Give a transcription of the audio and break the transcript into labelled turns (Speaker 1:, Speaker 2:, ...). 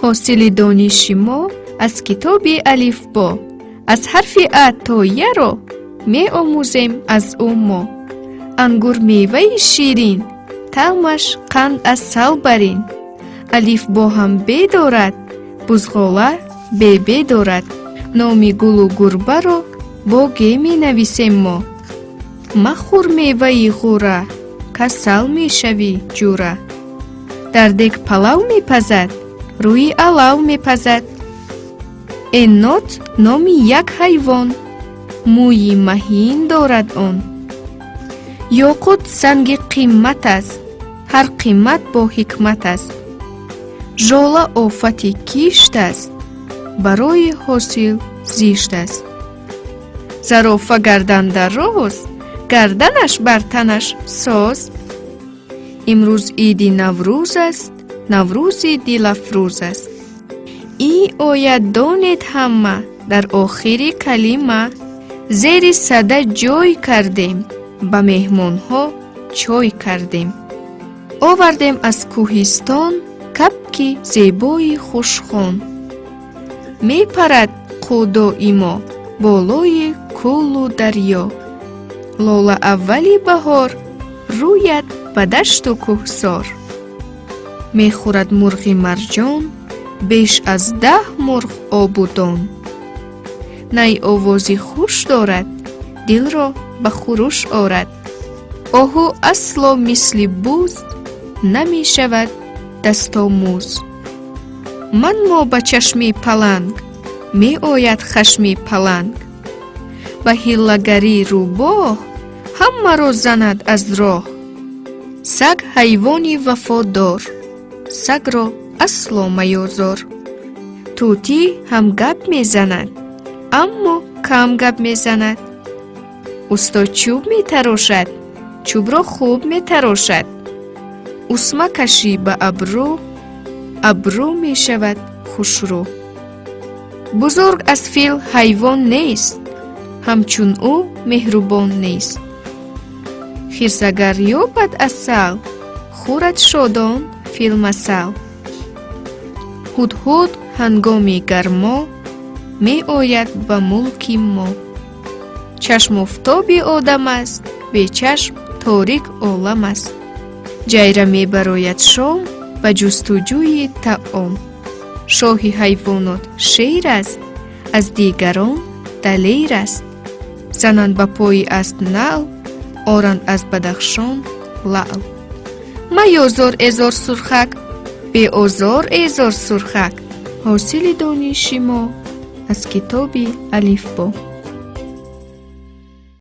Speaker 1: Ҳосили дониши мо аз китоби Алифбо. Аз ҳарфи А то Я-ро меомӯзем аз ӯ мо. Ангур меваи ширин, таъмаш қанд асал барин. Алифбо ҳам Б дорад, бузғола Бб дорад. Номи гулу гурбаро бо Г менависем мо. Махӯр меваи ғӯра, касал мешавӣ, ҷура. Дар дег палав мепазад, рӯи алав мепазад. Енот номи як ҳайвон, мӯи маҳин дорад он. Ёқут санги қимат аст, ҳар қимат бо ҳикмат аст. Жола офати кишт аст, барои ҳосил зишт аст. Зарофа гардан дароз, гарданаш бар танаш соз. Имрӯз иди Наврӯз аст, Наврӯзи дилафрӯз аст. И ояд, донед ҳама, дар охири калима. Зери сада ҷой кардем, ба меҳмонҳо чой кардем. Овардем аз кӯҳистон кабки зебои хушхон. Мепарад қу доимо болои кӯлу дарё. Лола аввали баҳор рӯяд ба дашту кӯҳсор. Мехӯрад мурғи марҷон беш аз 10 мурғ обу дон. Най овози хуш дорад, дилро ба хуруш орад. Оҳу асло мисли буз намешавад дастомӯз. Манмо ба чашми паланг, меояд хашми паланг. Ба ҳиллагарӣ рӯбоҳ ҳамаро занад аз роҳ. Саг ҳайвони вафодор, сагро асло маёзор. Тӯтӣ ҳам гап мезанад, аммо кам гап мезанад. Усто чӯб метарошад, чӯбро хуб метарошад. Усма кашӣ ба абрӯ, абрӯ мешавад хушрӯ. Бузург аз фил ҳайвон нест, ҳамчун ӯ меҳрубон нест. Хирс агар ёбад асал, хӯрад шодон филмасал. Ҳудҳуд ҳангоми гармо меояд ба мулки мо. Чашм офтоби одам аст, бечашм торик олам аст. Ҷайра мебарояд шом ба ҷустуҷӯи таом. Шоҳи ҳайвонот шер аст, аз дигарон далер аст. Зананд ба пои асп наъл, оранд аз Бадахшон лаъл. Маёзор эзор сурхак, беозор эзор сурхак. Ҳосили дониши мо аз китоби Алифбо.